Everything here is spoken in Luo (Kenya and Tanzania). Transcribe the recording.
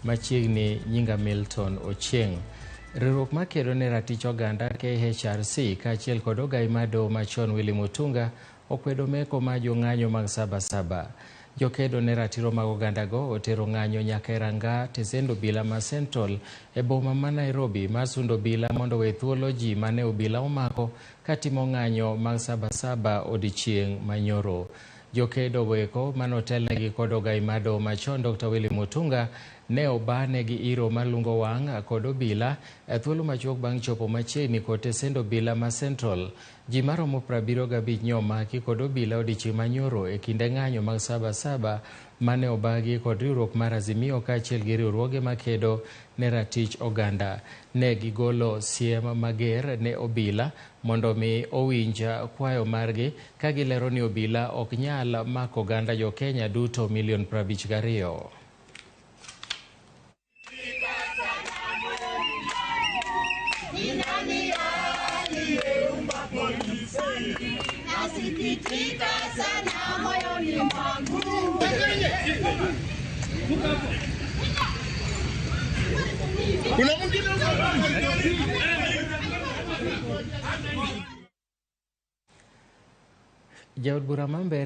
machiegni. Nyinga Milton Ochieng. Riwruok makedo ne ratich oganda KHRC kaachiel kod ogai mar doho machon Willy Mutunga okwedo meko ma jong'anyo mag Saba Saba. Jokedo ne ratiro mag ogandago otero ng'anyo nyaka e ranga tesend obila ma Central e boma ma Nairobi mar sundo obila mondo owe thuolo ji mane obila omako katimo ng'anyo mag Saba Saba odiochieng' manyoro. Jokedo goeko manotelnegi kod ogai mar doho machon Dr. Willy Mutunga ne obane gi iro malungo wang' kod obila e thuolo machuok bang' chopo machiegni kod tesend obila ma Central. Ji maromo 75 ne omaki kod obila odiochieng' manyoro e kinde ng'anyo mag Saba Saba mane obagi kod riwruok mar Azimio kaachiel gi riwruoge makedo ne ratich oganda. Ne gigolo siem mager ne obila mondo mi owinj kwayo margi ka gilero ni obila ok nyal mako oganda jo Kenya duto milion 52. Nasikitika sana moyoni mwangu. Kuna mwingine Jaod bura ma Mbeere.